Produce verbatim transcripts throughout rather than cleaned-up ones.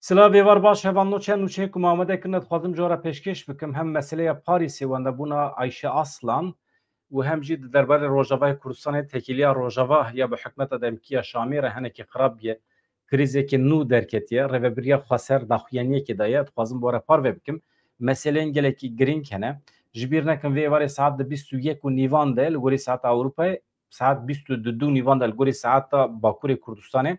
Silav êvar baş hevalno, çend nûçeyên ku me amade kirine dixwazim ji we re pêşkêş bikim. Hem meseleya Parîsê, wendebûna Ayşe Aslan û hem jî di derbarê Rojavayê Kurdistanê, tekîliya Rojava ya bi hikûmeta demkî ya Şamê re hinekî xirab bûye, krîzeke nû derketiye, rêvebiriya xweser daxuyaniyekê daye. Dixwazim bi we re parve bikim. Meseleyên gelekî girîng hene. Ji bîr nekin vê êvarê saet di bîst û yek û nîvan de li gorî saeta Ewropayê, saet bîst û du nîvan de li gorî saeta Bakurê Kurdistanê,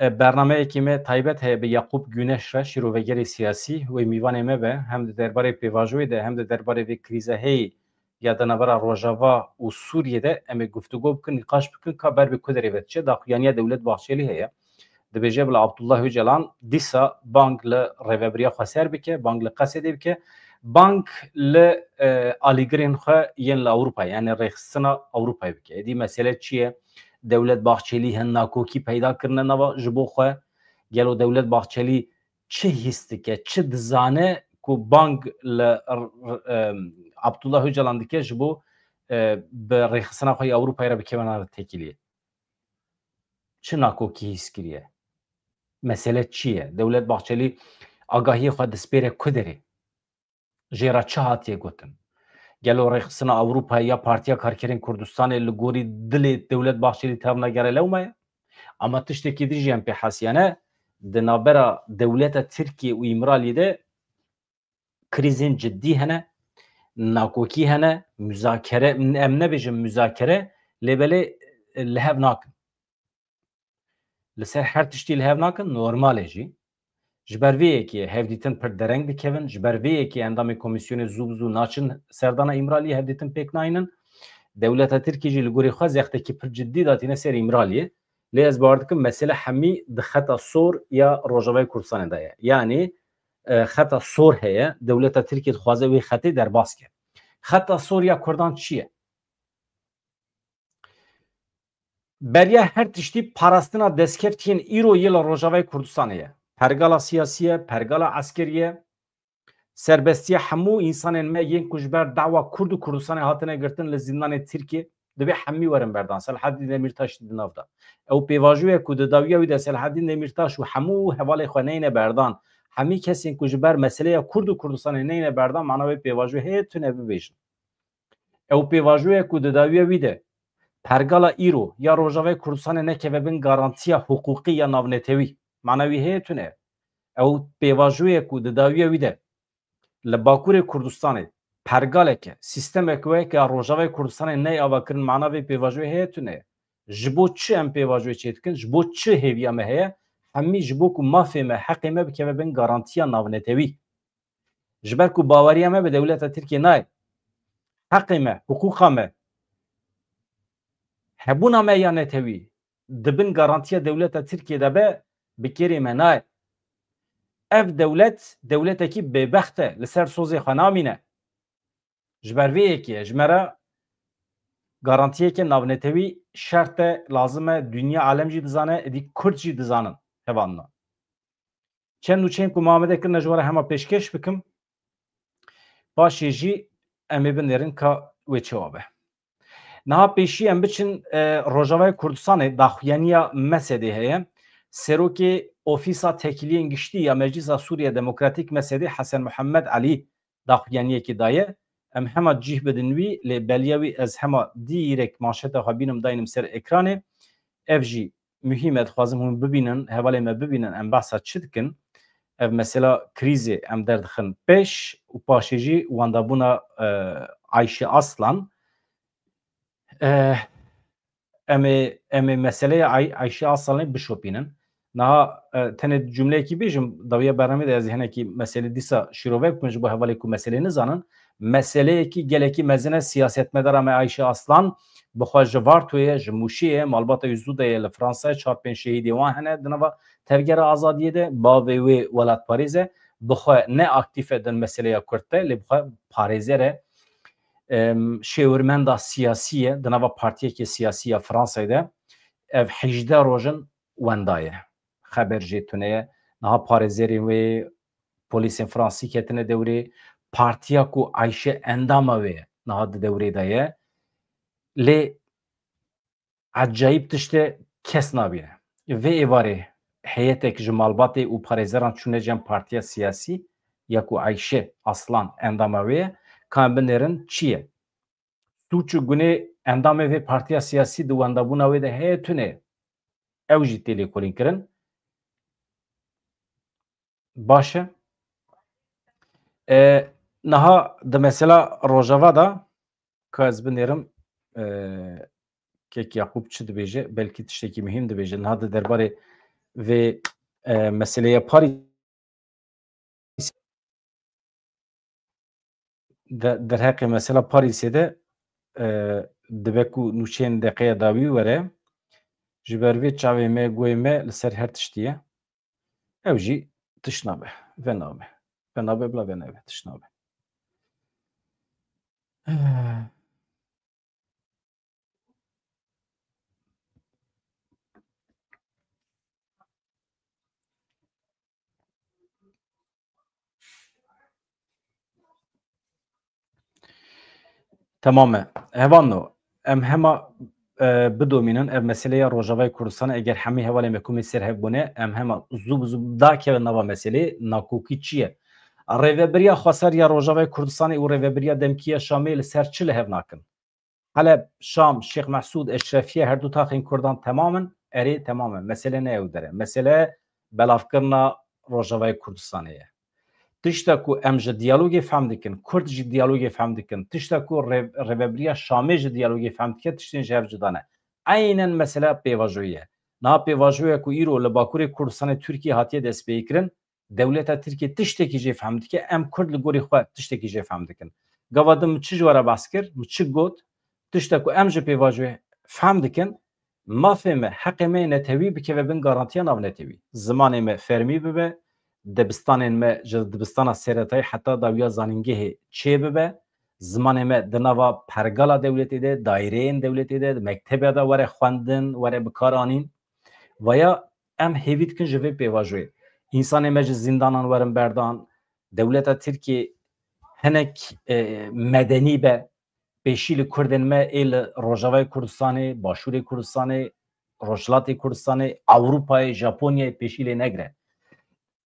e, bernameyekî me taybet heye bi Yaqûp Güneş re, şîrovegerê siyasî, wê mîvanê me be. Hem di derbarê pêvajoyê de, hem di derbarê vê krîze heyî ya di navbera Rojava û Sûriyê de em ê guftûgo bikin, nîqaş bikin ka ber bi ku derê ve diçe. Daxuyaniya Dewlet Bahçelî heye. Dibêje bila Abdullah Öcalan dîsa bang li rêvebiriya xweser bike, bang li Qesedê bike, bang li, e, alîgirên xwe yên li Ewropayê, yani rêxistina Ewropayê bike. Êdî mesele çi ye? Dewlet Bahçelî hin nakokî peyda kirine nava ji bo xwe. Gelo Dewlet Bahçelî çi hîs dike, çi dizane ku bang li r-, r-, em, Abdullah Öcalan dike ji bo, e, bi rêxistina xwe ya Ewropayê re bikeve nava têkiliyê? Çi nakokî hîs kiriye? Mesele çi ye? Dewlet Bahçelî agahiyê xwe dispêre ku derê? Jê re çi hatiye gotin? Gelo rêxistina Ewropayê ya Partiya Karkerên Kurdistanê li gorî dilê Dewlet Bahçelî tevnagere lewma ye? Ama tiştekî din jî em pê hesiyane, di navbera dewleta Tirkiye û Îmraliyê de krîzên cidî hene, nakokî hene, muzakere, em nebêjin muzakere, lê belê li hev nakin. Li ser her tiştî li hev nakin, normal e jî. Ji ber vê yekê hevdîtin pir dereng dikevin, ji ber vê yekê endamê komîsyonê zû bi zû naçin serdana Îmraliyê, hevdîtin pêk naynin. Dewleta Tirkî jî li gorî xwe zextekî pir cidî datîne ser Îmraliyê. Lê ez bawer dikim mesele hemî di xeta sor ya Rojavayê Kurdistanê de ye. Yanî, e, xeta sor heye, dewleta Tirkiyê dixwaze wê xetê derbas ke. Xeta sor ya Kurdan çi ye? Beriya her tiştî parastina destkeftiyên îro yê li Rojavayê Kurdistanê ye. Pergala siyasî ye, pergala eskerî ye. Serbestiya hemû însanên me yên ku ji ber dawa Kurd û Kurdistanê hatine girtin li zîndanên Tirkiyê, divê hemî werin berdan. Selahaddîn Demîrtaş di nav de. Ew pêvajoyek ku di dawiya wî de Selahaddîn Demîrtaş û hemû hevalê xwe neyne berdan, hemî kesên ku ji ber meseleya Kurd û Kurdistanê neyne berdan, mana wê pêvajoyê heye tune bibêjin. Ew pêvajoyek ku di dawiya wî de pergala îro ya Rojavayê Kurdistanê nekeve bin garantiya hiqûqî ya navnetewî, mana wî heye tune. Ew pêvajoyek ku di dawiya wî de li Bakurê Kurdistanê pergaleke, sîstemeke weke ya Rojavayê Kurdistanê neyê avakirin, mana vê pêvajoyê heye tune ye. Ji bo çi em pêvajoyê çêdikin? Ji bo çi hêviya me heye? Hemî ji bo ku mafê me, heqê me bikeve bin garantiya navnetewî. Ji ber ku baweriya me bi dewleta Tirkiyê nayê. Heqê me, hiqûqa me, hebûna me ya netewî di bin garantiya dewleta Tirkiyê de be, bi kêrê me nayê. Ev dewlet, dewletekî bêbext e, li ser sozê xwe namîne. Ji ber vê yekê ji me re garantiyeke navnetewî şert e, lazim e, dinya alem jî dizane, êdî Kurd jî dizanin, hevalno. Çend nûçeyên ku me amade kirine ji we re hema pêşkêş bikim. Paşê jî em ê binêrin ka wê çawa be. Niha pêşî em biçin, e, Rojavayê Kurdistanê daxuyaniya mesedê heye. Serokê Ofîsa Tekiliyên Giştî ya Meclisa Sûriye Demokratîk, mesedê, Hesen Muhammed Elî daxuyaniyekê daye. Em hema cih bidin wî, lê beliya wî ez hema dîrek manşeta xwe bînim daynim ser ekranê. Ev jî muhîm e, dixwazim hûn bibînin, hevalê me bibînin, em behsa çi dikin. Ev mesela krîzê em derdixin pêş û paşê jî wendabûna, e, Ayşe Aslan. E, em ê, em ê meseleya Ay-, Ayşe Aslanê bişopînin. Niha, e, tenê cumleyekî bêjim, dawiya bernamê de ez ê hinekî meselê dîsa şîrove bikim ji bo hevalê ku meselê nizanin. Meseleyekî gelekî mezin e, siyasetmedara me Ayşe Aslan bi xwe ji Vartoyê ye, ji Mûşê ye, malbata wî zû de ye li Fransayê, çar pênc şehîdê wan hene di nava Tevgera Azadiyê de, bavê wê welatparêz e, bi xwe ne aktîf e di meseleya Kurd de, lê bi xwe parêzer e. Em, şêwirmenda siyasî ye, di nava partiyekê siyasî ya Fransayê de. Ev hejdeh roj in wenda ye. Xeber jê tune ye. Niha parêzerên wê, polîsên fransî ketine dewrê. Partiya ku Ayşe endama wê ye, niha di dewrê de ye. Lê ecayîb tişt e, kes nabîne. Vê êvarê heyetek ji malbatê û parêzeran çûne cem partiya siyasî ya ku Ayşe Aslan endama wê ye, ka em binêrin çi ye? Sûç û gunê endamê vê partiya siyasî di wendabûna wê de heye tune ye. Ew jî tê lêkolînkirin. Baş e. E, niha di mesela Rojava de ka ez binêrim, e, kek Yaqûb çi dibêje, belkî tiştekî muhîm dibêje. Niha di derbarê vê, e, meseleya Parîs de, derheqê mesela Parîsê de, e, dibe ku nûçeyên deqeya dawî were, ji ber vê çavê me, guhê me li ser her tiştî ye. Ew jî tişt nabe, venabe. Venabe bila venebe, tişt nabe. Temam e. Hevalno, em hema, e, bidomînin ev meseleya Rojavayê Kurdistanê, eger hemî hevalên me ku me ser hev bûne, em hema zû bi zû dakevin nava meseleyê, nakokî çi ye? Rêvebiriya xweser ya Rojavayê Kurdistanê û Rêvebiriya Demkî ya Şamê li ser çi li hev nakin? Heleb, Şam, Şêx Mesûd, Eşrefiye, her du taxên Kurdan temam in? Erê, temam in. Mesele ne ew der e. Mesele belavkirina Rojavayê Kurdistanê ye. Tişta ku em ji diyalogê fehm dikin, Kurd ji diyalogê fehm dikin, tişta ku rê-, Rêvebiriya Şamê ji diyalogê fehm dike, tiştên ji hev cuda ne. Eynen mesela pêvajoyê ye. Niha pêvajoya ku îro li Bakurê Kurdistanê Tirkiye hatiye destpêkirin, dewleta Tirkiyê tiştekî jê fehm dike, em Kurd li gorî xwe tiştekî jê fehm dikin. Gava din min çi ji we re behs kir, min çi got, tişta ku em ji pêvajoyê fehm dikin, mafê me, heqê me yê netewî bikeve bin garantiya navnetewî. Zimanê me fermî bibe, dibistanên me ji dibistana seretayî heta dawiya zanîngehê çê bibe, zimanê me di nava pergala dewletê de, daîreyên dewletê de, mektebe de were xwendin, were bikaranîn. Vaya em hêvî dikin ji vê pêvajoyê. Însanê me ji zîndanan werin berdan, dewleta Tirkiyê hinek, e, medenî be, pêşî li Kurdên me ê li Rojavayê Kurdistanê, Başûrê Kurdistanê, Rojhilatê Kurdistanê, Ewropayê, Japonyayê pêşî lê negire.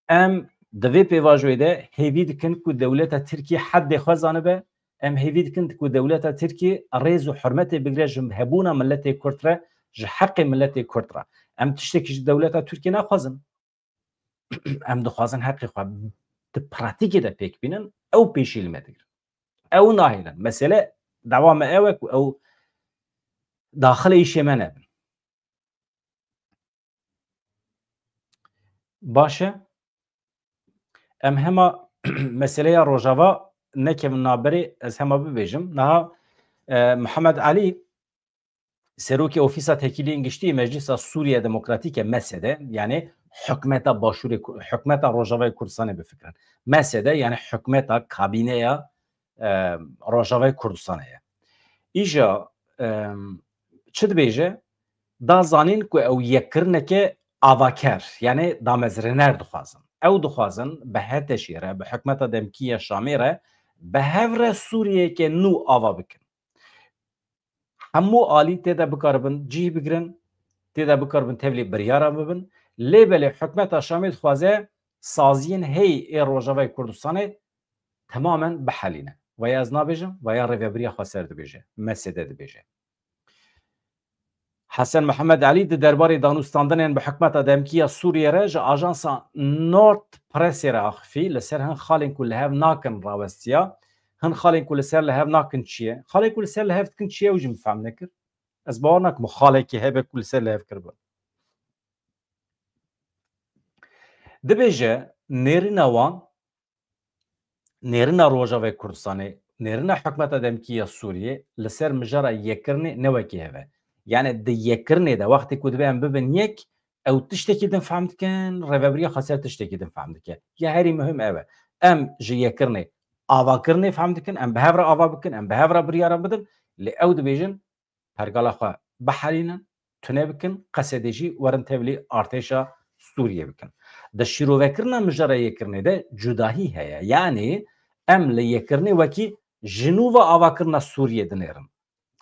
Em di vê pêvajoyê de hêvî dikin ku dewleta Tirkiyê heddê xwe zanibe, em hêvî dikin ku dewleta Tirkiyê rêz û hurmetê bigire ji hebûna miletê Kurd re, ji heqê miletê Kurd re. Em tiştekî ji dewleta Tirkiyê naxwazin. Em dixwazin heqê xwe di pratîkê de pêk bînin, ew pêşî li me digirin. Ew nahêlin. Mesele, dawa me ew e ku ew daxilê îşê me nebin. Baş e. Em hema meseleya Rojava nekevin navberê, ez hema bibêjim. Niha, e, Mihemed Elî, serokê Ofîsa Tekîliyên Giştî yê Meclisa Sûriye Demokratîk e, M S D, yani hikûmeta Başûrê Ku-, hikûmeta Rojavayê Kurdistanê bifikirin. M S D, yani hikûmeta, kabîneya, e, Rojavayê Kurdistanê ye. Îja, e, çi dibêje? Da zanîn ku ew yekkirineke avaker, yani damezrêner dixwazin. Ew dixwazin bi HTŞ'ê re, bi hikûmeta demkî ya Şamê re, bi hev re Sûriyeyeke nû ava bikin. Hemû alî tê de bikaribin cih bigirin, tê de bikaribin tevlî biryara bibin. Lê belê hikûmeta Şamê dixwaze saziyên heyî ê Rojavayê Kurdistanê temamen bihelîne. Vaya ez nabêjim, vaya Rêvebiriya Xweser dibêje, M S D dibêje. Hesen Mihemed Elî di derbarê danûstandinên bi hikûmeta demkî ya Sûriyê re ji ajansa Nord Pressê re axifî, li ser hin xalên ku li hev nakin rawestiya, hin xalên ku li ser li hev nakin çi ye? Xalên ku li ser li hev dikin çi ye, ew jî min fehm nekir. Ez bawer nakim xalekî hebe ku li ser li hev kiribe. Dibêje nêrîna wan, nêrîna Rojavayê Kurdistanê, nêrîna hikûmeta demkî ya Sûriyê li ser mijara yekkirinê ne wekî hev e. Yani di yekkirinê de wextê ku dibe em bibin yek, ew tiştekî din fehm dikin, Rêvebiriya Xweser tiştekî din fehm dike. Ya herî muhim ev e. Em ji yekkirinê avakirinê fehm dikin, em bi hev re ava bikin, em bi hev re biryara bidin, lê ew dibêjin pergala xwe bihelînin, tune bikin, Qesedê jî werin tevlî artêşa Sûriyê bikin. Di şîrovekirina mijara yekkirinê de cudahî heye. Yanî em li yekkirinê wekî ji nû ve avakirina Sûriyê dinêrin.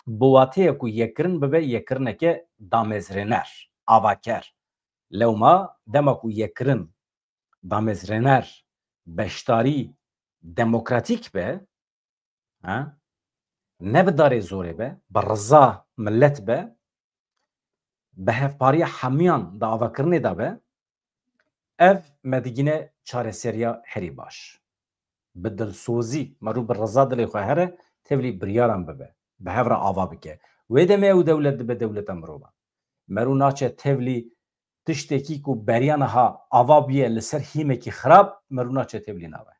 Bi wateya ku yekkirin bibe yekkirineke damezrêner, avaker. Lewma dema ku yekirin damezrêner beşdarî demokratîk be, ha? Ne bi darê zorê be, bi riza millet be, bi hevpariya hemiyan di avakirinê de be, ev me digîne çareseriya herî baş. Bi dilsozî, merû bi riza dilê xwe here, tevlî biryaran bibe, bi hev re ava bike. Wê demê ew dewlet dibe dewleta mirovan. Merû naçe tevlî tiştekî ku beriya niha ava bûye li ser hîmekî xirab, merû naçe tevlî nabe.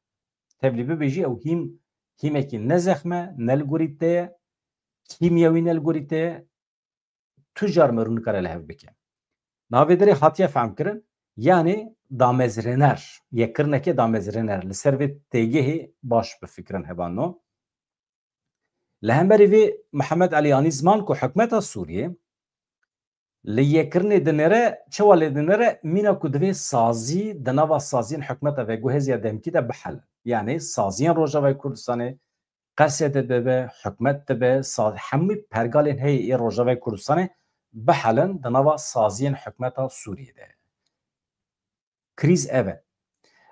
Tevlî bibe jî ew hîm, hîmekî ne zexm e, ne li gorî te ye, kîmyewî ne li gorî te ye, tu car merû nikare li hev bike. Navê derê hatiye fehmkirin, yanî damezrêner, yekkirineke damezrêner li ser vê têgehê baş bifikirin hevalno. Li hemberî vê Mihemed Elî anî ziman ku hikûmeta Sûriyê li yekkirinê dinêre, çawa lê dinêre, mîna ku divê sazî di nava saziyên hikûmeta veguhêziya demkî de bihelin. Yanî saziyên Rojavayê Kurdistanê, Qesed dibe, hikûmet dibe, sa-, hemû pergalên heye ê Rojavayê Kurdistanê bihelin di nava saziyên hikûmeta Sûriyê de. Krîz ev e.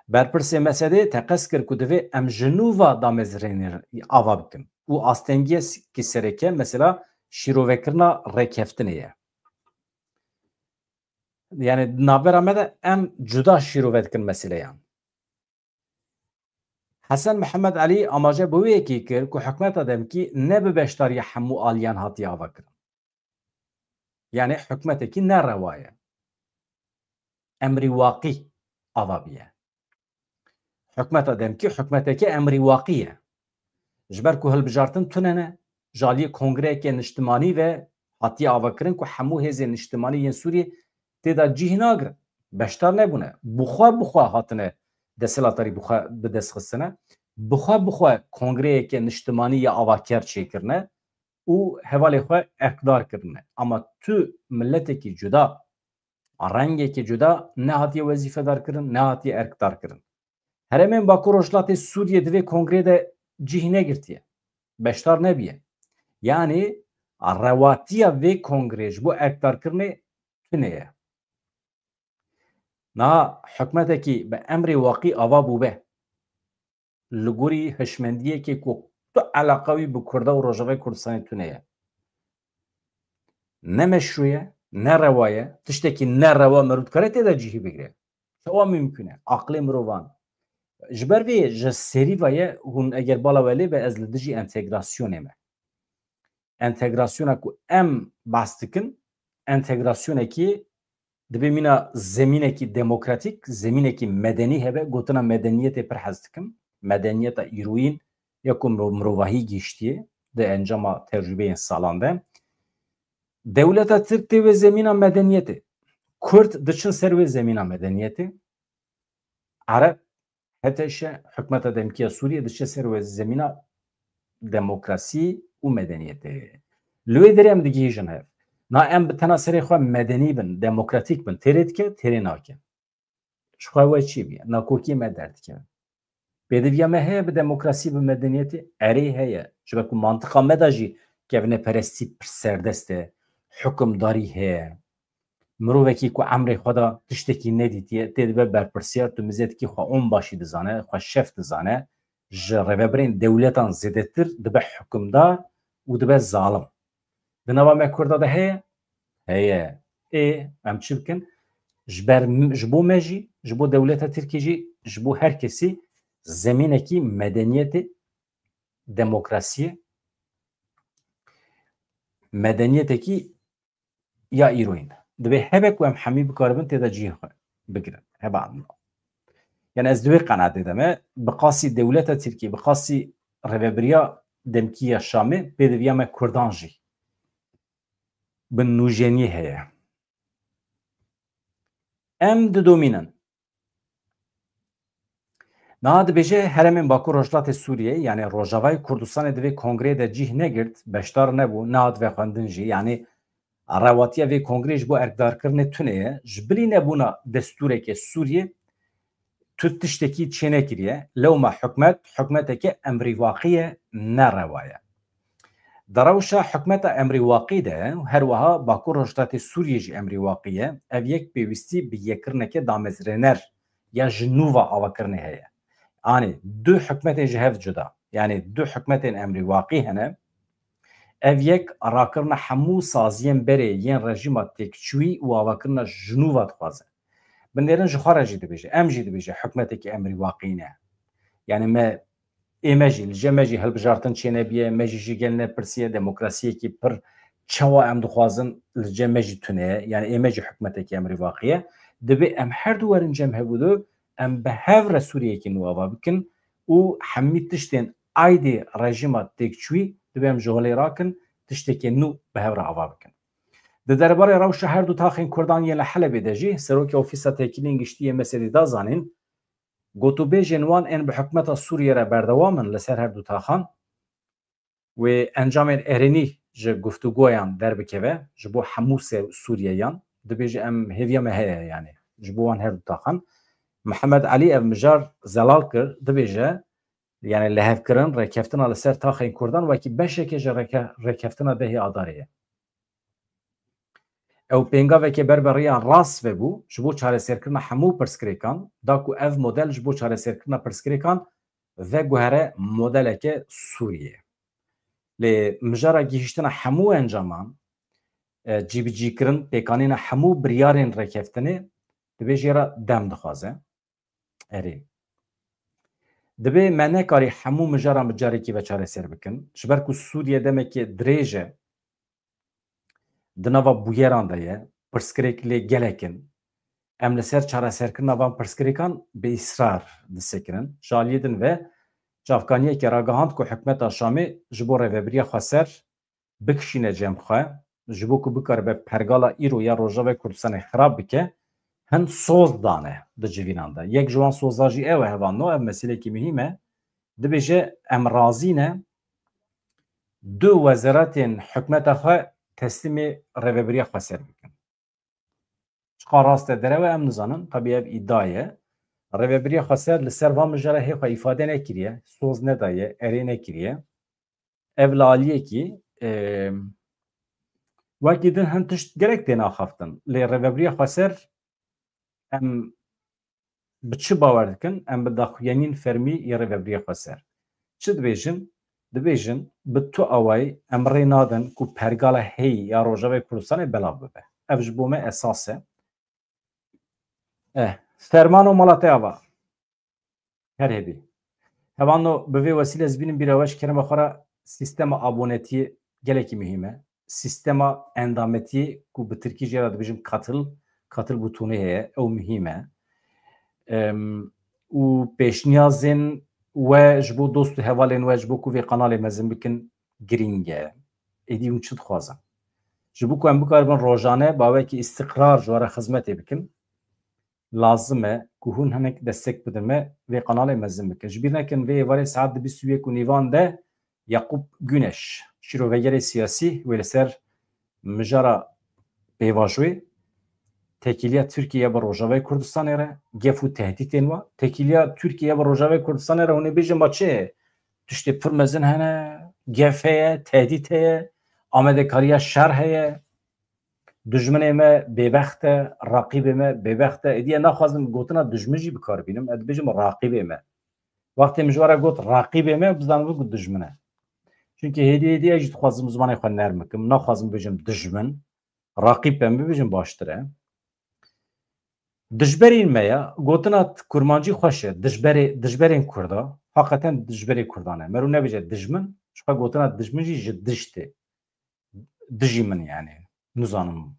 Berpirsê MSD'ê teqez kir ku divê em ji nû va damezrênê ava bikin û astengiyekî sereke mesela şîrovekirina rêkeftinê ye. Yani di navbera me de em cuda şîrove dikin meseleyan. Hesen Mihemed Elî amaje bi wê yekê kir ku hikûmeta demkî ne bi beşdariya hemû aliyan hatiye avakirin. Yani hikûmetekî nerewa ye. Emrî waqî ava bûye. Hikûmeta demkî hikûmeteke emrî waqî ye. Ji ber ku hilbijartin tune ne, ji aliyê kongreyeke niştimanî ve hatiye avakirin ku hemû hêzên niştimanî yên Sûriyê tê de cih nagirin. Beşdar nebûne. Bi xwe bi xwe hatine desthilatarî bi xwe bi dest xistine. Bi xwe bi xwe kongreyeke niştimanî ya avaker çêkirine û hevalê xwe erkdar kirine. Ama tu miletekî cuda, rengekî cuda nehatiye wezîfedar kirin, nehatiye erkdar kirin. Herêmên Bakur Rojhilatê Sûriyê di vê kongrê de cih negirtiye. Beşdar nebiye. Yanî rewatiya vê kongrê ji bo erkdarkirinê tune ye. Niha hikûmetekî bi emrê waqî ava bûbe, li gorî hişmendiyekê ku tu eleqa wî bi Kurda û Rojavayê Kurdistanê tune ye. Ne meşrû ye, ne rewa ye, tiştekî nerewa merû dikare tê de cihî bigire. Çawa mimkûn e? Aqilê mirovan. Ji ber vê ji serî ve ye, hûn eger bala we lê be, ez li dijî entegrasyonê me. Entegrasyona ku em behs dikin, entegrasyonekî dibê mîna zemînekî demokratîk, zemînekî medenî hebe. Gotina medeniyetê pir hez dikim. Medeniyeta îroyîn ya ku miro-, mirovahî gihiştiye di encama tecrûbeyên salan de. Dewleta Tirk tê wê zemîna medeniyetê. Kurd diçin ser wê zemîna medeniyetê. Ereb, HTŞ, hikûmeta demkî ya Sûriyê diçe ser wê zemîna demokrasî û medeniyetê. Li wê derê em digihîjin hev. Na em bi tena serê xwe medenî bin, demokratîk bin, têrê dike, têrê nake. Ji xwe we çi bûye? Nakokiyê me derdikeve. Pêdiviya me heye bi demokrasî, bi medeniyetê? Erê heye. Ji ber ku mantiqa me de jî kevneperestî pir serdest e. Hukimdarî heye. Mirovekî ku emrê xwe de tiştekî nedîtiye, tê dibe berpirsiyar, tu mizetîkî xwe onbaşî dizane, xwe şef dizane, ji rêvebirên dewletan zêdetir dibe hukimdar û dibe zalim. Di nava me Kurda de heye? Heye. Ê, em çi bikin? Ji ber m-, ji bo me jî, ji bo dewleta Tirkiyê jî, ji bo her kesî zemînekî medeniyetê, demokrasiyê, medeniyetekî ya îroyîn. Dibê hebe ku em hemî bikaribin tê de cihê xwe bigirin. Heba anno. Yani ez di wê qenaatê de me, bi qasî dewleta Tirkiyê, bi qasî rêvebiriya demkî ya Şamê, pêdiviya me Kurdan jî bi nûjeniyê heye. Em didomînin. Niha dibêje herêmên Bakur Rojhilatê Sûriyê, yani Rojavayê Kurdistanê di vê kongreyê de cih negirt, beşdar nebû, nehat vexwendin jî, yani rewatiya vê kongreyê ji bo erkdarkirinê tune ye. Ji bilî nebûna destûreke Sûriyê tu tiştekî çênekiriye. Lewma hikûmet, hikûmeteke emrîwaqî ye, nerewa ye. Di rewşa hikûmeta emrî waqî de û her wiha Bakur Rojhilatê Sûriyê jî emrî waqî ye. Ev yek pêwîstî bi yekkirineke damezrêner ya ji nû ve avakirinê heye. Anî du hikûmetên ji hev cuda, yanî du hikûmetên emrî waqî hene. Ev yek rakirina hemû saziyên berê yên rejîma têkçûyî û avakirina ji nû ve dixwaze. Binêrin ji xwe re jî dibêje, em jî dibêje hikûmetekî emrî waqî ne. Yanî me ê me jî, li cem me jî hilbijartin çênebiye, me jî ji gel nepirsiye, demokrasiyekî pir çawa em dixwazin li cem me jî tune ye, yanî ê me jî hikûmetekî emrî waqî ye. Divê em her du werin cem hevûdu, em bi hev re Sûriyeyekî nû ava bikin û hemî tiştên aydê rejîma têkçûyî divê em ji holê rakin, tiştekê nû bi hev re ava bikin. Di derbarê rewşa her du taxên Kurdan yên li Helebê de jî Serokê Ofîsa Têkiliyên Giştî yê Mesedî da zanîn, gotûbêjên wan ên bi hikûmeta Sûriyê re berdewam in li ser her du taxan. Wê encamên erênî ji guftûgoyan derbikeve ji bo hemû se-, Sûriyeyan. Dibêje em hêviya me heye, yanî ji bo wan her du taxan. Mihemed Elî ev mijar zelal kir, dibêje, yanî lihevkirin, rêkeftina li ser taxên Kurdan wekî beşeke ji rêke-, rêkeftina dehê Adarê ye. Ew pêngaveke ber bi riya rast vebû ji bo çareserkirina hemû pirsgirêkan, da ku ev model ji bo çareserkirina pirsgirêkan veguhere modeleke Sûriyê. Lê mijara gihîştina hemû encaman, e, cîbicîkirin, pêkanîna hemû biryarên rêkeftinê dibê jê re dem dixwaze. Erê. Dibê me nekarî hemû mijaran bi carekî ve çareser bikin. Ji ber ku Sûriye demekê dirêj e, di nava bûyeran de ye, pirsgirêk lê gelek in. Em li ser çareserkirina van pirsgirêkan bi îsrar disekirin. Ji aliyê din ve çavkaniyeke ragihand ku hikûmeta Şamê ji bo rêvebiriya xweser bikişîne cem xwe, ji bo ku bikaribe pergala îro ya Rojavayê Kurdistanê xirab bike, hin soz dane di civînan de. Yek ji wan sozan jî ew e, hevalno, ev meselekî muhîm e. Dibêje, em razî ne du wezeratên hikûmeta xwe teslîmê rêvebiriya xweser bikin. Çiqa rast e derew e em nizanin, tabî ev îdia ye. Rêvebiriya xweser li ser van mijara hê xwe îfade nekiriye, soz nedaye, erê nekiriye. Ev li aliyekî, e, wekî din hin tişt gelek têne axaftin. Lê Rêvebiriya Xweser em bi çi bawer dikin? Em bi daxuyaniyên fermî yê Rêvebiriya Xweser çi dibêjin? Dibêjin, bi tu awayî em rê nadin ku pergala heyî ya Rojavayê Kurdistanê belav bibe. Ev ji bo me esas e. Eh, fermano mala te ava. Her hebî. Hevalno, bi vê wesîle ez bînim bîra we ji kerema xwe re sîstema abonetiyê gelekî muhîm e. Sîstema endametiyê ku bi tirkî jê re dibêjin katıl, katıl butûnê heye, ew muhîm e. Em, û pêşniyazên we ji bo dost û hevalên we ji bo ku vê kanalê mezin bikin girîng e. Êdî hûn çi dixwazin? Ji bo ku em bikaribin rojane bawekî îstiqrar ji we re xizmetê bikin, lazim e ku hûn hinek destek bidin me, vê kanalê mezin bikin. Ji bîr nekin, vê êvarê saet di bîst û yek û nîvan de Yakup Güneş, şîrovegerê siyasî, wê li ser mijara pêvajoyê, tekîliya Tirkiye bi Rojavayê Kurdistanê re, gef û tehdîtên wa, tekîliya Tirkiye bi Rojavayê Kurdistanê re, hûn ê bêjin, ma çi heye? Tiştê pir mezin hene, gef heye, tehdît heye, amadekariya şer heye. Dijminê me bêbext e, raqîbê me bêbext e. Êdî ez naxwazim gotina dijmin jî bi kar bînim. Ez dibêjim raqîbê me. Wextê min ji we re got raqîbê me, bizanibin ku dijmin e. Çunkî hêdî hêdî ez jî dixwazim zimanê xwe nerm bikim. Naxwazim bibêjim dijmin. Raqîb em bibêjin baştir e. Dijberên me ya, gotina t-, kurmancî xweş e. Dijberê, dijberên Kurda, heqeten dijberê Kurdan e. Mero nebêje dijmin, ji xwe gotina dijmin jî ji dij tê. Dijî min yani. Nizanim.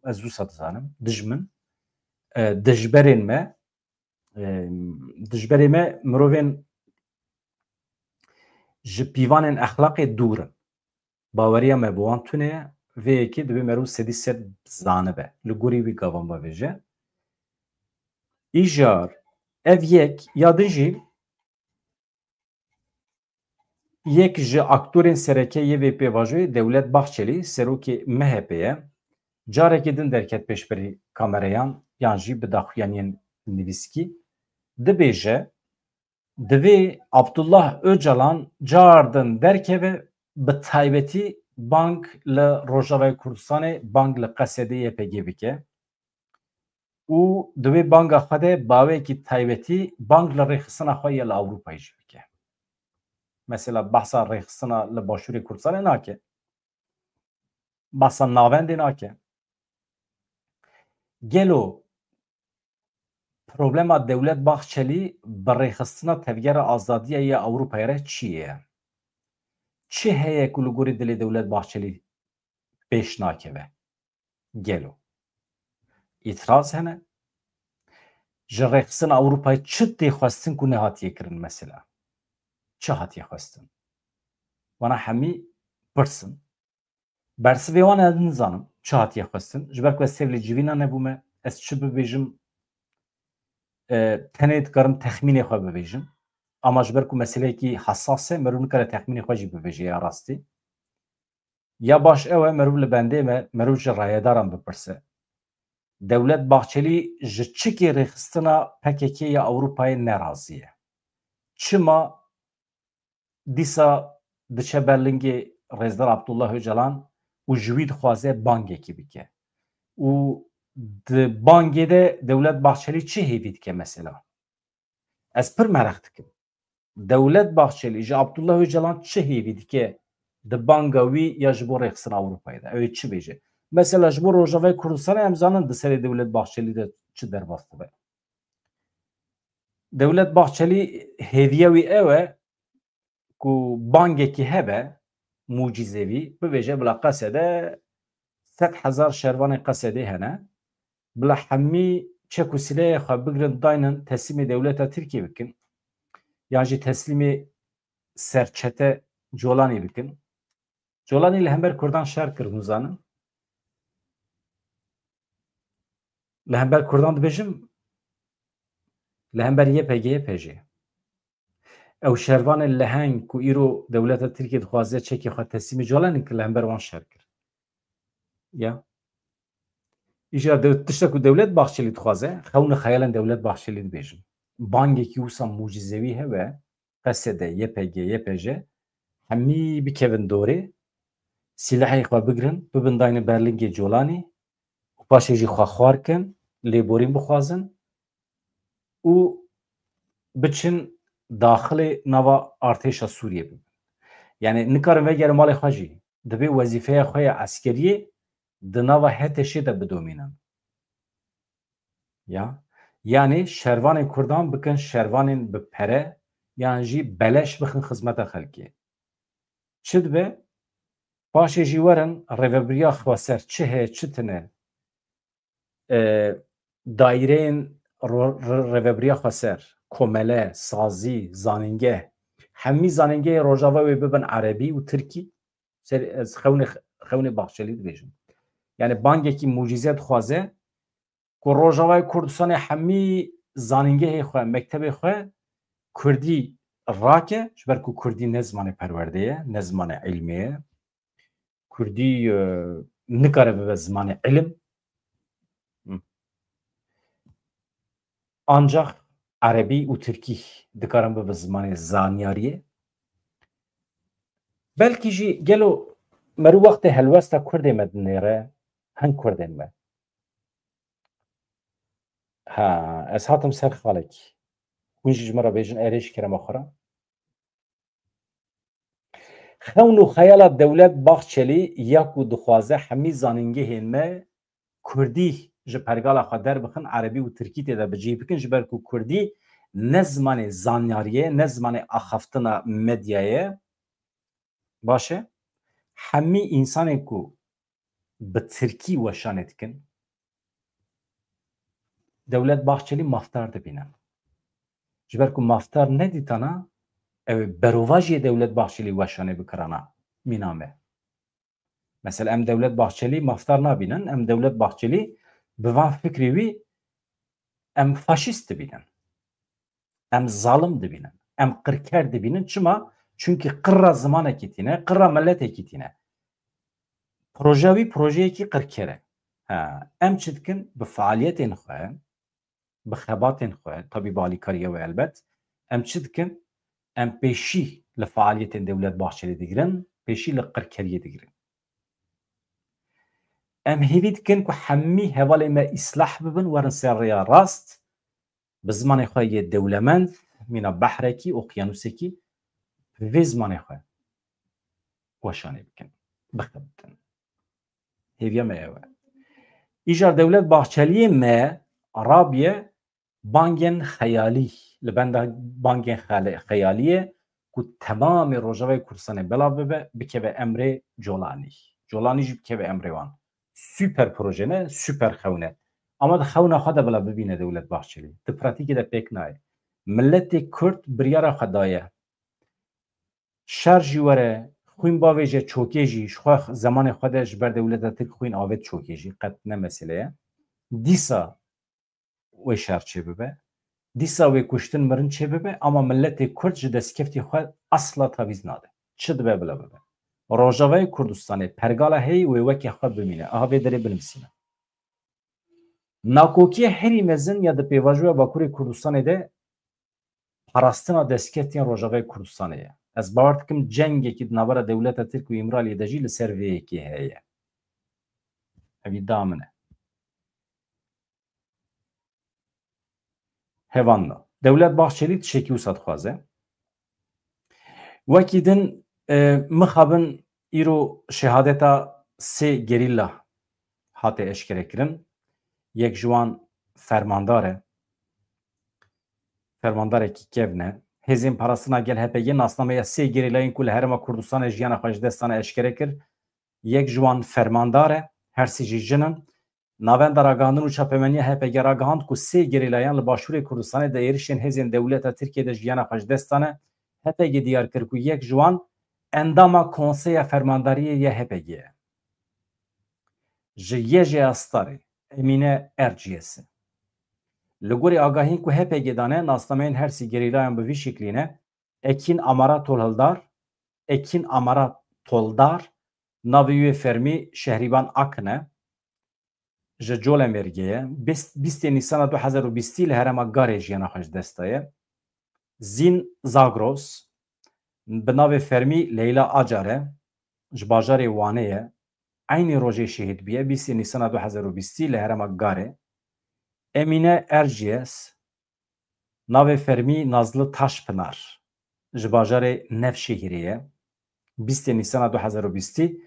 Ez wisa dizanim. Dijmin. E, dijberên me, e, dijberê me mirovên ji pîvanên exlaqê dûr in. Baweriya me bi wan tune ye. Vê yekê divê meriv sedî sed zanibe. Li gorî wî gavan bavêje. Îjar, ev yek, ya din jî yek ji aktorên sereke yê vê pêvajoyê Dewlet Bahçelî, serokê M H P ye. Carekê din derket pêşberî kamereyan yan jî bi daxuyaniyên nivîskî. Dibêje, divê Abdullah Ocalan car din derkeve, bi taybetî bang li Rojavayê Kurdistanê, bang li Qesedê Y P G bike û di wê banga xwe de baweyekî taybetî bang li rêxistina xwe ya li Ewropayê jî bike. Mesela behsa rêxistina li Başûrê Kurdistanê nake. Behsa navendê nake. Gelo problema Dewlet Bahçelî bi rêxistina Tevgera Azadiya ya Ewropayê re çi ye? Çi heye ku li gorî dilê Dewlet Bahçelî pêş nakeve? Gelo îtiraz hene? Ji rêxistina Ewropayê çi tê xwestin ku nehatiye kirin mesela? Çi hatiye xwestin? Wana hemî pirsin. Bersivê wan ez nizanim çi hatiye xwestin. Ji ber ku ez tevlî civîna nebûme, ez çi bibêjim, e, tenê dikarim texmînê xwe bibêjim. Ama ji ber ku meseleyekî hesas e, merû nikare texmînê xwe jî bibêje ya rastî. Ya baş ew e, merû li bendê me, merû ji rayedaran bipirse. Dewlet Bahçelî ji çikê rêxistina P K K ya Ewropayê nerazî ye? Çima dîsa diçe ber lingê Rêzdar Abdullah Ocalan û ji wî dixwaze bangekî bike? Û di bangê de Dewlet Bahçelî çi hêvî dike mesela? Ez pir mereq dikim. Dewlet Bahçelî ji Abdullah Ocalan çi hêvî dike di banga wî ya ji bo rêxistina Ewropayê de? Ew ê çi bêje? Mesela ji bo Rojavayê Kurdistanê em zanin di serê Dewlet Bahçelî de çi derbas dibe. Dewlet Bahçelî hêviya wî ew e ku bangekî hebe, mucîzevî, bibêje bila Qesede sed hezar şervanê Qesedê hene, bila hemî çek û silehê xwe bigrin daynin teslîmê dewleta Tirkiyê bikin, yan jî teslîmê serçete Colanî bikin. Colanî li hember Kurdan şer kir, hûn zanin. Li hember Kurdan dibêjim, li hember Y P G Y P G. Ew şervanên leheng ku îro dewleta Tirkiyê dixwaze çekê xwe teslîmê Colanî kir, li hember wan şer kir. Ya. Îja dew-, tişta ku Dewlet Bahçelî dixwaze, xewn û xeyalên Dewlet Bahçelî dibêjim. Bangekî wisa mucîzewî hebe, Qesede, Y P G, Y P G, hemî bikevin dorê, sîlehê xwe bigrin, bibin dayne ber lingê Colanî û paşê jî xwe xwar kin, lêborîn bixwazin û biçin daxilê nava artêşa Sûriyê bibin. Yani nikarin vegerin malê xwe jî. Divê wezîfeya xwe ya eskeriyê di nava HTŞ'ê de bidomînin. Ya. Yanî şervanên Kurdan bikin şervanên bi pere yan jî beleş bixin xizmeta xelkê. Çi dibe? Paşê jî werin rêvebiriya xweser çi heye, çi tune, e, daîreyên ro-, re-, rêvebiriya xweser, komele, sazî, zanîngeh, hemî zanîngehê Rojava wê bibin erebî û tirkî. Ser, ez xewnê, xewnê Baxçelî dibêjim. Yani bangekî mucîze dixwaze ku Rojavayê Kurdistanê hemî zanîngehê xwe, mektebê xwe kurdî rake, ji ber ku kurdî ne zimanê perwerdê ye, ne zimanê ilmê ye. Kurdî, e, nikare bibe zimanê ilim. Hı. Ancak erebî û tirkî dikarin bibe zimanê zanyariyê. Belkî jî gelo meriv wextê helwesta kurdê me dinêre, hin kurdên me. Ha, ez hatim ser xalekî. Hûn jî ji min re bêjin erê ji kerema xwe re. Xewn û xeyala Dewlet Baxçelî ya ku dixwaze hemî zanîngehên me kurdî ji pergala xwe derbixin, erebî û tirkî tê de bi cih bikin, ji ber ku kurdî ne zimanê zanyariyê, ne zimanê axaftina medyayê. Baş e? Hemî însanên ku bi tirkî weşanê dikin, Dewlet Baxçelî mafdar dibînin. Ji ber ku mafdar nedîtana, ew ê berovajiyê Dewlet Baxçelî weşanê bikirana mîna me. Mesela em Dewlet Baxçelî mafdar nabînin, em Dewlet Baxçelî bi van fikrê wî em faşîst dibînin. Em zalim dibînin. Em qirker dibînin. Çima? Çunkî qirra zimanekî tîne, qirra miletekî tîne. Proje wî projeyekî qirker e. Ha, em çi dikin? Bi faaliyetên xwe, bi xebatên xwe, tabî bi alîkariya we elbet, em çi dikin? Em pêşî li faaliyetên Dewlet Bahçelî digirin, pêşî li qirkeriyê digirin. Em hêvî dikin ku hemî hevalên me îslah bibin, werin ser rêya rast, bi zimanê xwe yê dewlemend, mîna behrekî, oqyanusekî, bi vê zimanê xwe weşanê bikin, bixebitin. Hêviya me ew e. Îcar Dewlet Bahçeliyê me rabiye bangên xeyalî, li benda bangên xele-, xeyaliyê ku temamê Rojavayê Kurdistanê belav bibe, bikeve emrê Colanî. Colanî jî bikeve emrê wan. Super proje ne, super xewn e. Ama di xewna xwe de bila bibîne Dewlet Bahçelî. Di pratîkê de pêk nayê. Miletê Kurd biryara xwe daye. Şer jî were, xwîn bavêje çokê jî, ji xwe zemanê xwe de ji ber dewleta Tirk xwîn avêt çokê jî, qet ne mesele ye. Dîsa wê şer çêbibe, dîsa wê kuştin mirin çêbibe, ama miletê Kurd ji destkeftî xwe asla tavîz nade. Çi dibe bila bibe. Rojavayê Kurdistanê pergala heyî wê weke xwe bimîne. Aha vê derê binivîsîne. Nakokiya herî mezin ya di pêvajoya Bakurê Kurdistanê de parastina destkeftiyên Rojavayê Kurdistanê ye. Ez bawer dikim cengekî di navbera dewleta Tirk û Îmraliyê de jî li ser vê yekê heye. Ev îdia min e. Hevalno. Dewlet Bahçelî tiştekî wisa dixwaze. Wekî din, e, mixabin îro şehadeta sê gerîla hate eşkerekirin. Yek ji wan fermandar e. Fermandarekî kevn e. Hêzên Parastina Gel, H P G, nasnameya sê gerîlayên ku li Herêma Kurdistanê jiyana xwe ji dest dane eşkere kir. Yek ji wan fermandar e, her sê jî jin in. Navenda Ragihandin û Çapemeniya H P G ragihand ku sê gerîlayan li Başûrê Kurdistanê di êrişên hêzên dewleta Tirkiyê de jiyana xwe ji dest dane. H P G diyar kir ku yek ji wan endama Konseya Fermandariyê ya H P G ye. Ji Yejê Astarê, Emîne Erciyes e. Li gorî agahiyên ku H P G dane, nasnameyên her sê gerîlayan bi vî şiklî ne: Ekîn Amara Tolhildar, Ekîn Amara Toldar, navê wê fermî Şehrîban Akin e. Ji Colemêrgê ye. Bîst, bîstê Nîsana du hezar û bîstî li herêma Garê jiyana xwe ji dest daye. Zîn Zagros, bi navê fermî Leyla Acar e, ji bajarê Wanê ye. Eynî rojê şehîd bûye, bîstê Nîsana du hezar û bîstî li herêma Garê. Emîne Erciyes, navê fermî Nazlı Taşpınar, ji bajarê Nevşehîrê ye. Bîstê Nîsana du hezar û bîstî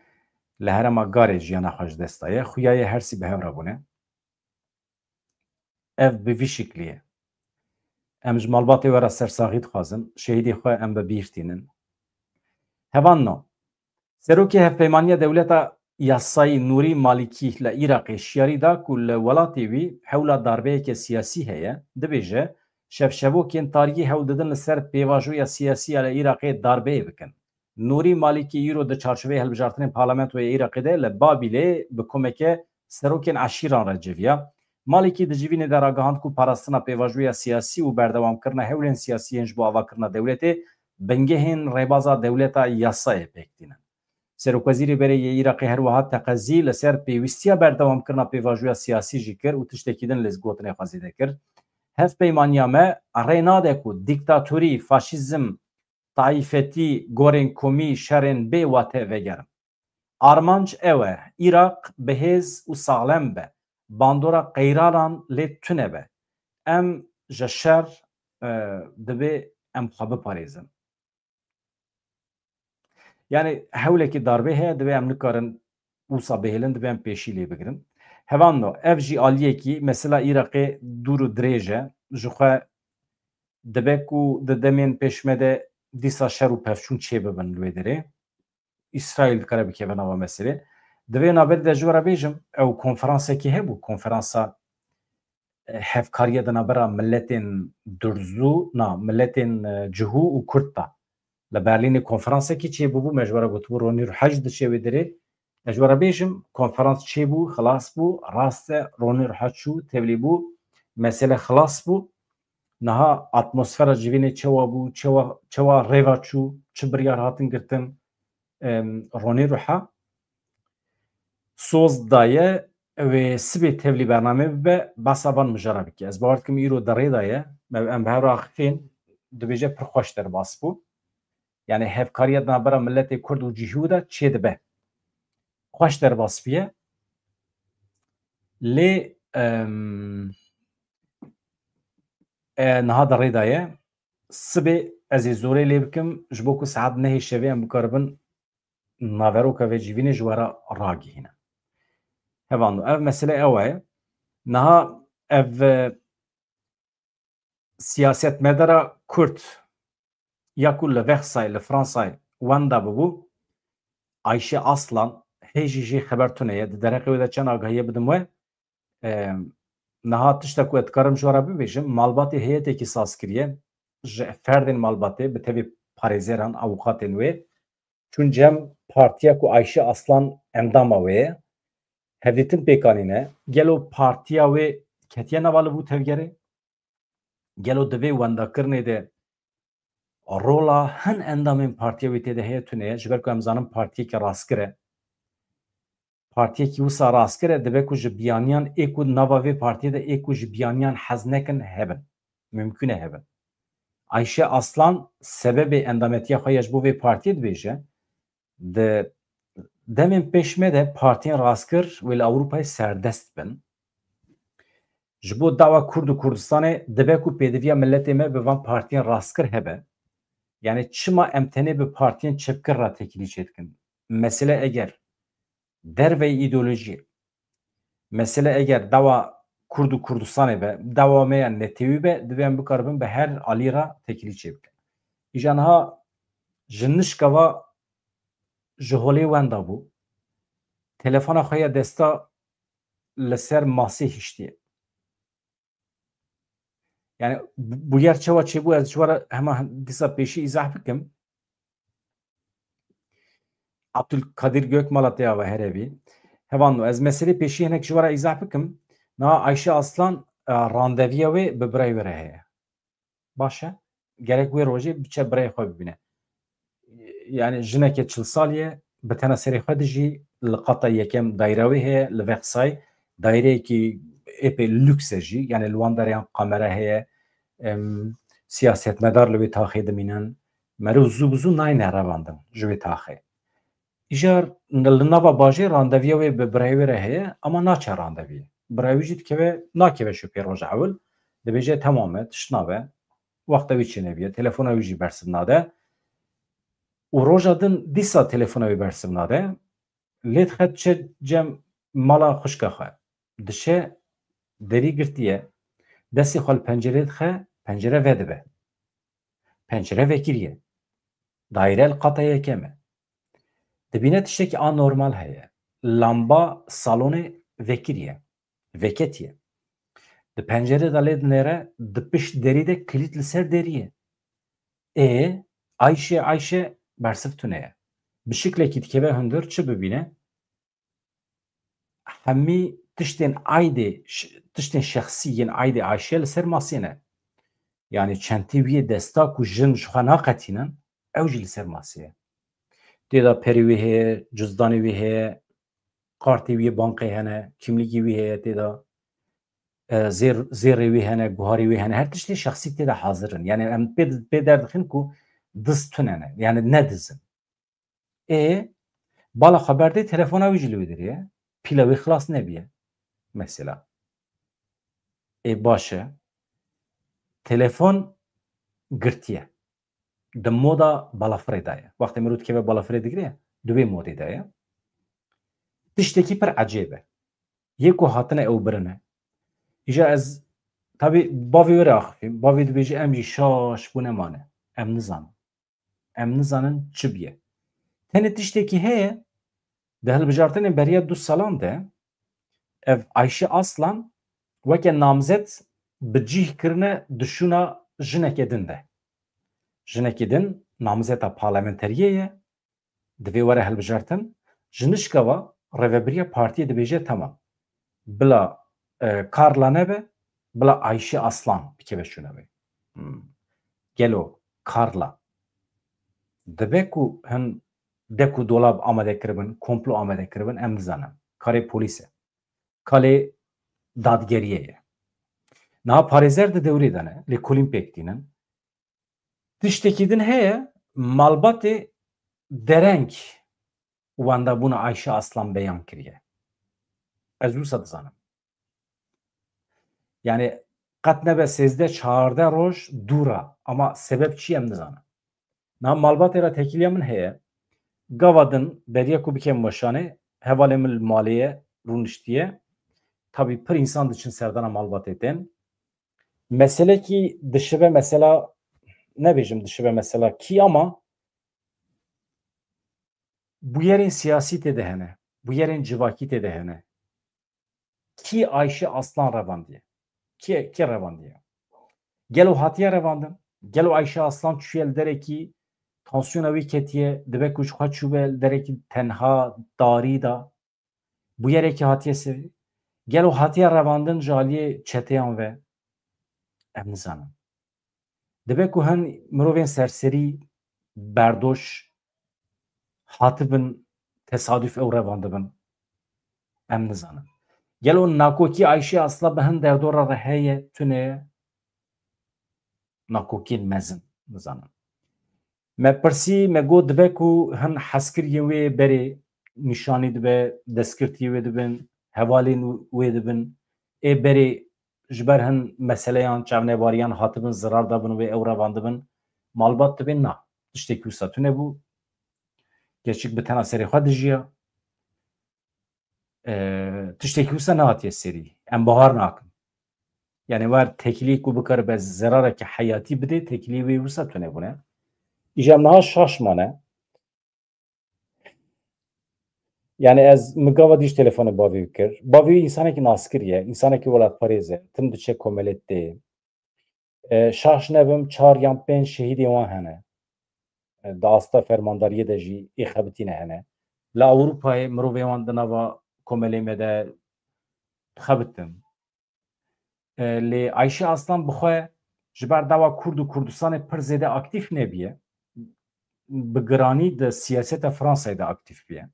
li herêma Garê jiyana xwe ji dest daye. Xuya yê her sî bi hev re bûne. Ev bi vî şiklî ye. Em ji malbatê we re sersaxî dixwazin. Şehîdê xwe em bi bîr tînin. Hevalno, Serokê Hevpeymaniya Dewleta Yasayî Nûrî Malîkî li Iraqê şiyarî da ku li welatê wî hewla darbeyeke siyasî heye, dibêje, şevşevokên tariyî hewl didin li ser pêvajoya siyasî ya li Iraqê darbeyê bikin. Nûrî Malîkî îro di çarçoveyê hilbijartinên parlamentoya Iraqê de li Babîlê bi komeke serokên eşîran re civiya. Malîkî di civînê de ragihand ku parastina pêvajoya siyasî û berdewamkirina hewlên siyasî yên ji bo avakirina dewletê bingehên rêbaza dewleta yasayê pêk tînin. Serokwezîrê berê yê Iraqê her wiha teqezî li ser pêwîstiya berdewamkirina pêvajoya siyasî jî kir û tiştekî din li gotinê xwe zêde kir. Hevpeymaniya me rê nade ku dîktatorî, faşîzm, taîfetî, gorên komî, şerên bê wate vegerin. Armanc ew e, Iraq bi hêz û saxlem be, bandora qeyranan lê tune be. Em ji şer, e, divê em xwe biparêzin. Yani hewlekî darbê heye, divê em nikarin wisa bihêlin, divê em pêşî lê bigirin. Hevalno, ev jî aliyekî mesela Iraqê dûr û dirêj e. Ji xwe dibe ku di demên pêş me de dîsa şer û pevçûn çêbibin li wê derê. Îsraîl dikare bikeve nava meselê. Di vê navberê de ji we re bêjim, ew konferansekî hebû, konferansa, e, hevkariya di navbera miletên Durzû, na, miletên, e, Cihû û Kurd de. Li Berlînê konferansekî çêbûbû, me ji we re gotibû, Ronî Ruhaj diçe wê derê. Ez ji we re bêjim, konferans çêbû, xilas bû, rast e, Ronî Ruhaj çû, tevlî bû, mesele xilas bû. Niha atmosfera civînê çewa bû, çewa, çewa rêva çû, çi biryar hatin girtin, em, Ronî Ruha soz daye, wê sibê tevlî bername bibe, basa van mijara bike. Ez bawer dikim îro di rê de ye, me, em bi hev re axifên, dibêje pir xweş derbas bû. Yani hevkariya di navbera milletê Kurd û cihû de çêdibe. Xweş derbas bûye. Lê, em, e, niha di rê de ye. Sibê ez ê zorê lê bikim, ji bo ku saet nehê şevê em bikaribin naveroka vê civînê ji we re ragihîne. Hevando, ev mesele ew e. Niha ev, e, siyasetmedara Kurd ya ku li Vexsayê, li Fransayê wenda bibû, Ayşe Aslan, hê jî jê xeber tune ye. Di dereqê wê de çend agahiyê bidim we. Em, niha tişta ku ez dikarim ji we re bibêjim, malbatê heyetekî saz kiriye. Ji ferdên malbatê, bi tevî parêzeran, avûkatên wê, çûn cem partiya ku Ayşe Aslan endama wê ye. Hevdîtin pêk anîne. Gelo partiya wê ketiye nava li vû tevgerê? Gelo di vê wendakirinê de rola hin endamên partiya wê tê de heye tune ye? Ji ber ku em zanin partiyeke rastgir e. Partiyekî wisa rastgir e, dibe ku ji biyaniyan ê ku nava vê partiyê de ê ku ji biyaniyan hez nekin hebin. Mimkûn e hebin. Ayşe Aslan sebebê endametiya xwe ya ji bo vê partiyê dibêje, di demên pêş me de partiyên rastgir wê li Ewropayê serdest bin. Ji bo dawa Kurd û Kurdistanê dibe ku pêdiviya miletê me bi van partiyên rastgir hebe. Yani çima em tenê bi partiyên çepgir re têkilî çêdikin? Mesele eger derveyî îdeolojiyê, mesele eger dawa Kurd û Kurdistanê be, dawa me ya netewî be, divê em bikaribin bi her alî re têkilî çêbikin. Îja niha ji nişka va ji holê wenda bû. Telefona xwe ya desta li ser masê hiştiye. Yani bu, bûyer çawa çêbû, ez ji we re hema dîsa pêşî îzah bikim. Abdülkadir Gökmala te ava here bî. Hevando, ez meselê pêşî hinek ji we re îzah bikim. Niha Ayşe Aslan, e, randeviya wê bi birayê wê re heye. Baş e. Gerek wê rojê biçe birayê xwe bibîne. Yani jineke çil salî ye, bi tena serê xwe dijî, li qata yekem daîra wê heye, li Vexsay, daîreyekî êpê lûks e jî, yani li wan dereyan kamera heye, em, siyasetmedar li wê taxê dimînin, meriv zû bi zû nayne revandin ji wê taxê. Îjar li nava bajê randeviya wê bi birayê wê re heye, ama naçe randeviyê. Birayê wî jî dikeve, nakeve şopê roja ewil, dibêje, temam e, tişt nabe, wexta wî çênebiye, telefona wî jî bersiv nade. Û roja din dîsa telefona wî bersiv nade, lê dixe diçe cem mala xwişka xwe. Diçe, derî girtiye, destê xwe li pencerê dixe, pencere vedibe. Pencere vekiriye. Daîre li qata yekem e. Dibîne tiştekî anormal heye. Lamba salonê vekiriye. Veketiye. Di pencerê de lê dinêre, di pişt derî de kilît li ser derî ye. Ê, Ayşe, Ayşe, bersiv tune ye. Bi şiklekî dikeve hundir, çi bibîne? Hemî tiştên aydê, ş-, tiştên şexsî yên aydê Ayşe li ser masê ne. Yani çentê wî yê desta ku jin ji xwe naqetînin, ew jî li ser masê ye. Tê de perê wî heye, cuzdanê wî heye, kartê wî yê bankê hene, kimlîkê wî heye tê de, e, zêr-, zêrê wî hene, guharê wî hene, her tiştê şexsî tê de hazir in. Yani em pê, pê derdixin ku diz tune ne, yani ne diz in. Ê, bala xwe berdê, telefona wî jî li wê derê ye. Pîla wê xilas nebiye. Mesela. Ê, baş e. Telefon girtiye. Di moda balafirê de ye. Wextê mirov dikeve balafirê digire, di wê modê de ye. Tiştekî pir ecêb e. Yê ku hatine ew birine. Îja ez, tabî bavê wê re axifîm. Bavê dibêje, em jî şaş bûne mane. Em nizanin. Em nizanin çi bûye. Tenê tiştekî heye, di hilbijartinên beriya du salan de ev Ayşe Aslan weke namzet bi cih kirine di şûna jineke din de. Jinekê din namzeta parlamenteriyê ye, divê were hilbijartin, ji nişka ve rêvebiriya partiyê dibêje, temam. Bila, e, Karla nebe, bila Ayşe Aslan bikeve şûna wê. Hmm. Gelo Karla dibe ku hin dek û dolab amade kiribin, komplo amade kiribin, em nizanin. Karê polîs e. Kalê dadgeriyê ye. Niha parêzer di dewrê de ne, lêkolîn pêk tînin. Tiştekî din heye, Malbatê dereng wendabûna Ayşe Aslan beyan kiriye. Ez wisa dizanim. Yani qet nebe sêzdeh çardeh roj dûra, ama sebep çi em nizanin. Niha malbatê re têkiliya min heye. Gava din beriya ku bikem weşanê, hevalê min li malê ye, rûniştiye. Tabî pir însan diçin serdana malbatê tên. Meselekî dişibe mesela, nebêjim dişibe mesela kî, ama bûyerên siyasî tê de hene, bûyerên civakî tê de hene. Kî Ayşe Aslan revandiye? Kî, kî revandiye? Gelo hatiye revandin? Gelo Ayşe Aslan çûye li derekî, tansiyona wî ketiye, dibe ku ji xwe çûbe li derekî tenha, tarî de? Bûyerekî hatiye serî? Gelo hatiye revandin ji aliyê çeteyan ve? Em nizanin. Dibe ku hin mirovên serserî, berdoş hatibin, tesaduf ew revandibin? Em nizanin. Gelo nakokî Ayşe Aslan bi hin derdora re heye, tune ye? Nakokiyên mezin, nizanin. Me pirsî, me got dibe ku hin hezkiriyên wê berê nîşanî dibe, destgirtiyê wê dibin, hevalên wê dibin. Ê berê ji ber hin meseleyan, çavnebariyan hatibin, zirar dabin wê, ew revandibin. Malbat dibê na, tiştekî wisa tune bû. Keçik bi tena serê xwe dijiya. E, tiştekî wisa nehatiye serî. Em bahar nakin. Yani wer têkiliyê ku bikaribe zerareke heyatî bidê, têkiliyê wê wisa tune bûne. Îja em niha şaş mane. Yani ez min gava dî ji telefonê bavê wî kir. Bavê wî însanekî naskirî ye, însanekî welatparêz e. Tim diçe komelê tê. E, şaş nebim, çar yan pênc şehîdê wan hene. E, di asta fermandariyê de jî ê xebitîne hene. Li Ewropayê mirovê wan di nava komelê me de xebitin. E, lê Ayşe Aslan bi xwe ji ber dava Kurd û Kurdistanê pir zêde aktîf nebiye. Bi giranî di siyaseta Fransayê de aktîf biye.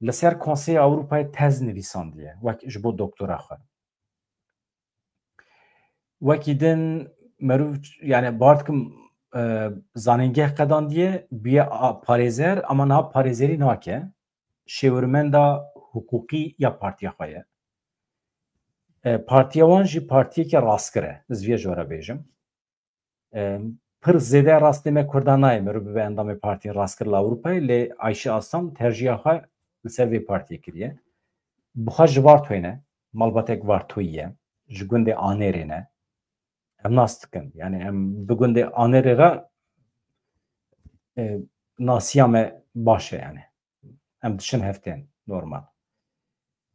Li ser Konseya Ewropayê tez nivîsandiye, wek ji bo doktora xwe. Wekî din meriv, yani bar dikim, e, zanîngeh qedandiye, biye a-, parêzer, ama niha parêzerî nake. Şêwirmenda hiqûqî ya partiya xwe ye. E, partiya wan jî partiyeke rastgir e, ez vê jora bêjim. E, pir zêde rastê me Kurdan nayê meriv bibe endamê partiyên rastgir li Ewropayê, lê Ayşe Aslan terciya xwe li ser vê partiyê kiriye. Bi xwe ji Vartoyê ne, malbatek Vartoyî ye, ji gundê Anêrê ne. Em nas dikin, yani em bi gundê Anêrê re, e, nasiya me baş e yani. Em diçin heftên normal.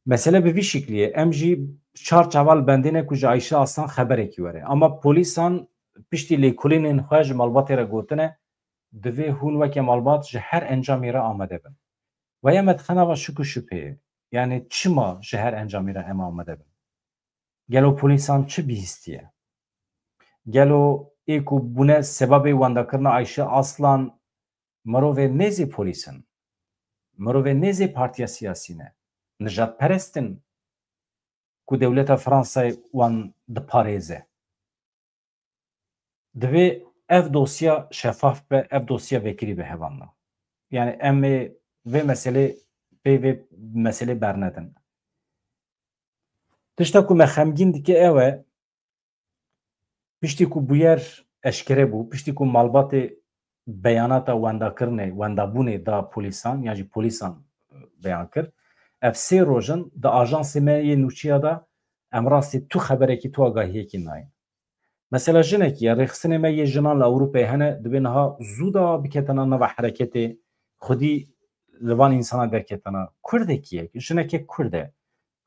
Mesele bi vî şiklî ye. Em jî çar çaval bendê ne ku ji Ayşe Aslan xeberekî were. Ama polîsan piştî lêkolînên xwe ji malbatê re gotine, divê hûn weke malbat ji her encamê re amade bin. Ve ya me dixe nava şik û şüpheyê. Yani çima ji her encamê re em amade bin? Gelo polîsan çi bihîstiye? Gelo ê ku bûne sebebê wendakirina Ayşe Aslan mirovê nêzî polîs in? Mirovê nêzî partiya siyasî ne? Nijadperest in ku dewleta Fransayê wan diparêze? Divê ev dosya şefaf be, ev dosya vekirî be hevalna. Yani em ê vê meselê, pê vê meselê bernedin. Tişta ku me xemgîn dike ew e, piştî ku bûyer eşkere bû, piştî ku malbatê beyanata wendakirinê, wendabûnê da polîsan, yan jî polîsan beyan kir, ev sê roj in di ajansê me yê nûçeya de em rastî tu xeberekî, tu agahiyekî nayên. Mesela jinekî ye, rêxistinê me yê jinan li Ewropayê hene, divê niha zû de biketena nava hereketê, xwedî li van însana derketena. Kurdekî ye, jineke Kurd e.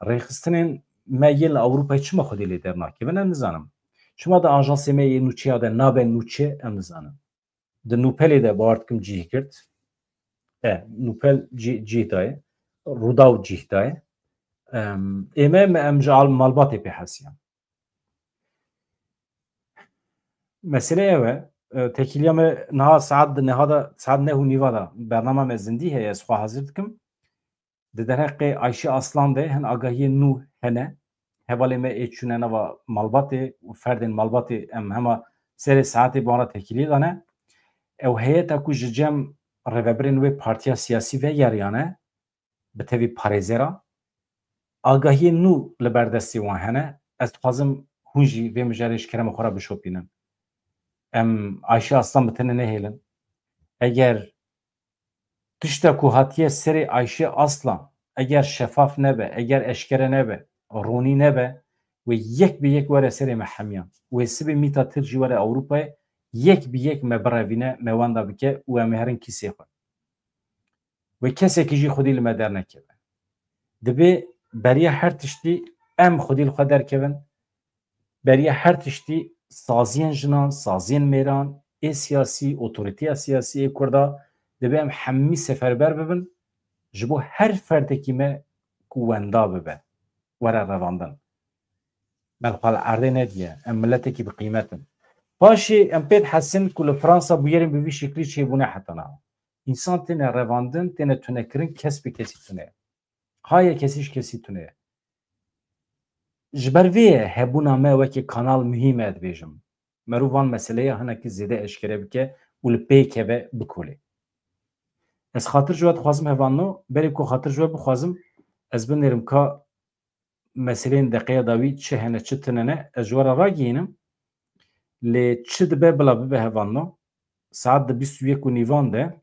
Rêxistinên me yên li Ewropayê çima xwedî lê dernakevin, em nizanim. Çima di ajansê me yê nûçeya de nabe nûçe, em nizanin. Di Nûpelê de, bawer dikim, cîh girt. E, Nûpel cî-, cîh daye. Rûdaw cîh daye. Em, ê me, me, em ji al-, malbatê pê hesiyan. Mesele ew e, e, têkiliya me niha saet di neha de, saet neh û nîva de bernama me zindî heye, ez xwe hazir dikim. Di derheqê Ayşe Aslan de hin agahiyên nû hene. Hevalê me ê çûne nava malbatê û ferdên malbatê em hema serê saetê bi wan re têkiliyê dane. Ew heyeta ku ji cem rêvebirên wê partiya siyasî vegeriyane, bi tevî parêzera, agahiyên nû li ber destê wan hene. Ez dixwazim hûn jî vê mijarê ji kerema xwe re bişopînin. Em Ayşe Aslan bi tenê nehêlin. Eger tişta ku hatiye serê Ayşe Aslan, eger şefaf nebe, eger eşkere nebe, ronî nebe, wê yek bi yek were serê me hemiyan. Wê sibê mîta tirk jî were Ewropayê, yek bi yek me birevîne, me wenda bike û em ê herin kîsê xwe. Wê kesekî jî xwedî li me dernekeve. Dibê beriya her tiştî em xwedî li xwe derkevin, beriya her tiştî saziyên jinan, saziyên mêran, ê siyasî, otorîteya siyasî ê Kurda, dibê em hemî seferber bibin, ji bo her ferdekî me ku wenda bibe, were revandin. Me li xwe li erdê nediye, em miletekî bi qîmet in. Paşê em pê dihesin ku li Fransa bûyerên bi vî şeklî çêbûne heta niha. Însan têne revandin, têne tunekirin, kes bi kesî tune ye. Haye kesî ji kesî tune ye. Ji ber vê ye hebûna me wekî kanal muhîm e, dibêjim. Merû van meseleya hinekî zêde eşkere bike û li pê keve bikolê. Ez xatir ji we dixwazim hevalno, berê ku xatir ji we bixwazim, ez binêrim ka meseleyên deqeya dawî çi hene, çi tune ne, ez ji we re ragihînim. Lê çi dibe bila bibe hevalno, saet di bîst û yek û nîvan de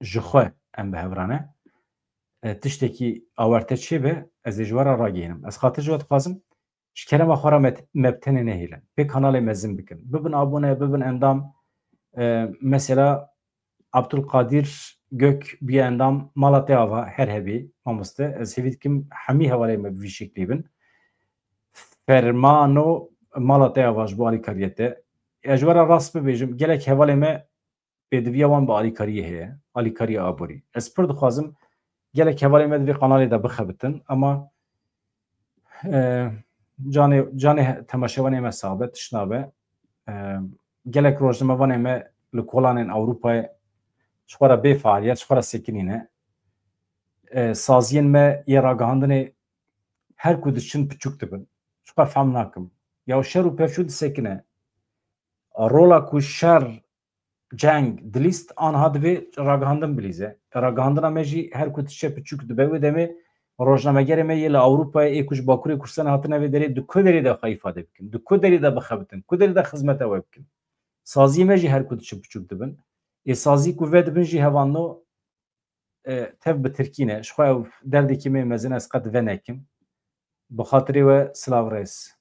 ji xwe em bi hev re ne. E, tiştekî awarte çêbe, ez ê ji we re ragihînim. Ez xatir ji we dixwazim, ji kerema xwe re me, me bi tenê nehêlin. Pê kanalê mezin bikin. Bibin abone, bibin endam. E, mesela Abdulkadir Gök bûye endam, mala te ava, her hebî, mamoste. Ez hêvî dikim hemî hevalê me bi vî şeklî bin. Fermano, mala te ava ji bo alîkariyê te. Ez ji we re rast bibêjim, gelek hevalê me pêdiviya wan bi alîkariyê heye, alîkariya aborî. Ez pir dixwazim gelek hevalê me di vê kanalê de bixebitin, ama, e, canê, canê temaşevanê me sax be, tişt nabe. E, gelek rojnamevanê me li kolanên Ewropayê ji xwe re bê faaliyet, ji xwe re sekinîne. E, saziyên me yê ragihandinê her ku diçin piçûk dibin. Ji xwe fehm nakim. Ya şer û pevçû disekine. Rola ku şer, ceng dilîst, anha divê ragihandin bilîze. Ragihandina me jî her ku diçe piçûk dibe. Wê demê rojnamegerê me yê li Ewropayê, ê ku ji Bakurê Kurdistanê hatine vê derê, di ku derê de xwe îfade bikin, di ku derê de bixebitin, ku derê de xizmeta we bikin. Saziyê me jî her ku diçin piçûk dibin. Ê sazî ku vedibin jî hevalno, e, tev bi tirkî ne. Ji xwe ew derdekî me mezin, ez qet venekim. Bi xatirê we silav rêz.